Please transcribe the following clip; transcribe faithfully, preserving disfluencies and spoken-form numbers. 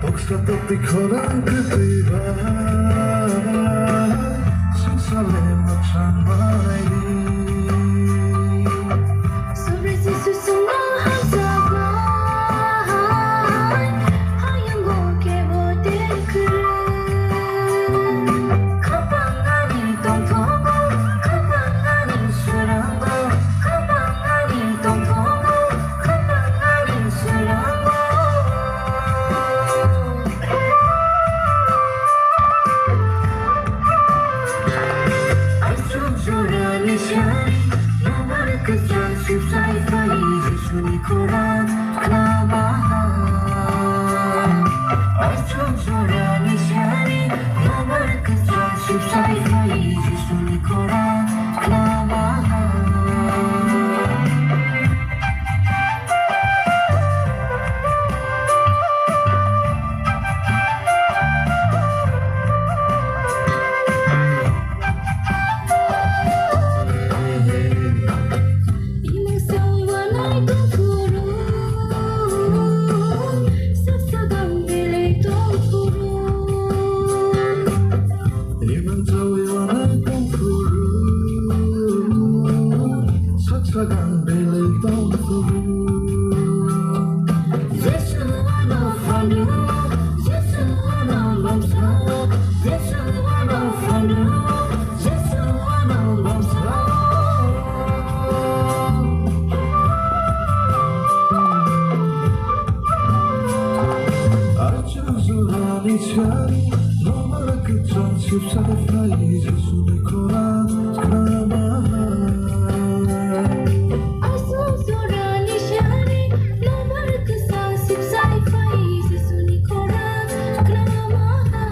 Toksa tokti khorang kwtwi bai, swngchar le mwchang bai. Subri Jisu songno hamjakma hai, hayango kebo tei kwrwi. Khapang ani tongthogo, khapang ani swrango, khapang ani tongthogo, khapang ani swrango. Aswk jorani sari, nobar kwchang sipsai phai, Jisuni khorang khlama hai. Aswk jorani sari, nobar kwchang sipsai phai, Jisuni khorang khlama hai. Imang chawi wanai tongphuru, sak sagang belai tongphuru. Jesu ano phanu, Jesu ano lomsa, Jesu ano phanu, Jesu ano lomsa. Achuk jurani chari, nobar kwchang sipsai phai, Jisuni khorang khlama hai. Achuk jurani chari, nobar kwchang sipsai phai, Jisuni khorang khlama hai.